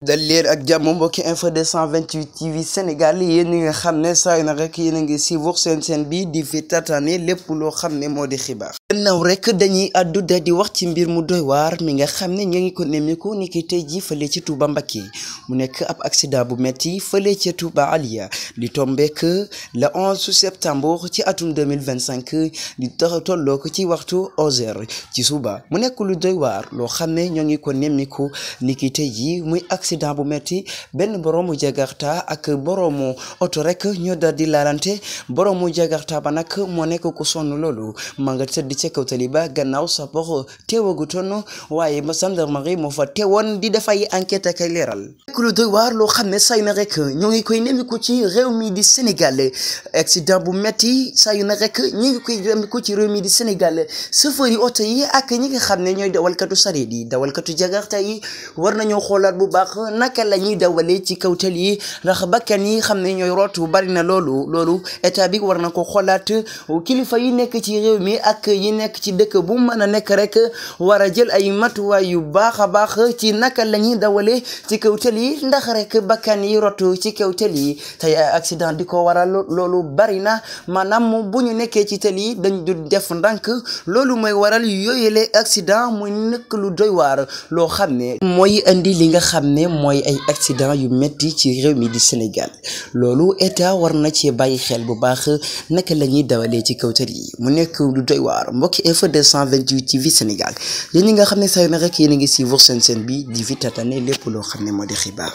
dal leer ak jàmm mbokki info 228 TV Sénégal yéen ñi nga xam ne saa yu na rek yéen a ngi suivre seen bi di fi tataane lépp loo xam ne moo di xibaar. gannaaw rek dañuy àddu da di wax ci mbir mu doy waar mi nga xam ne ñoo ngi ko nemmeeku ni ki tey ji fële ci Touba Mbacké mu nekk ab accident bu metti fële ci Touba Aliya di tombeek le 11 septembre ci atum 2025 di tolloo ko ci waxtu 11h ci suba mu nekk lu doy waar loo xam ne ñoo ngi ko nemmeeku ni ki tey ji muy accident bu metti benn boroomu jagarta ak boroomu oto rek ñoo daal di laalante boroomu jagarta ba nag moo nekk ku sonn loolu ma nga tëdd ca kaw tali ba gannaaw sapeur teewagutoon waaye ba gendarmerie moo fa teewoon di def ay enquête ak leeral lu doy waar loo xam ne saa yu na rek ñoo ngi koy nemmiku ci réew mi di Sénégal accident bu metti saa yu na rek ñi ngi koy nemmiku ci réew mi di Sénégal chauffeur yi oto yi ak ñi nga xam ne ñooy dawalkatu sareet yi dawalkatu jagarta yi war nañoo xoolaat bu baax naka la ñuy dawalee ci kaw tali yi ndax bakkan yi xam ne ñooy rootu bari na loolu état bi war na ko xoolaat kilifa yi nekk ci réew mi ak yi nekk ci dëkk bu mën a nekk rek war a jël ay matuwaay yu baax a baax ci naka la ñuy dawalee ci kaw tali yi ndax rek bakkan yi rotu ci kaw tali yi tey accident di ko waral loolu bari na maanaam bu ñu nekkee ci tali yi dañ du def ndànk loolu mooy waral yooyule accident muy nekk lu doy waar loo xam ne mooy indi li nga xam ne mooy ay accident yu metti ci réew mi di Sénégal loolu état war na ci bàyyi xel bu baax naka la ñuy dawalee ci kaw tali yi mu nekk lu doy waar mbokki info 228 TV Sénégal yéen ñi nga xam ne saa yu ne rek yéen a ngi suivre seen bi di fi tataane lépp loo xam ne moo di xibaar.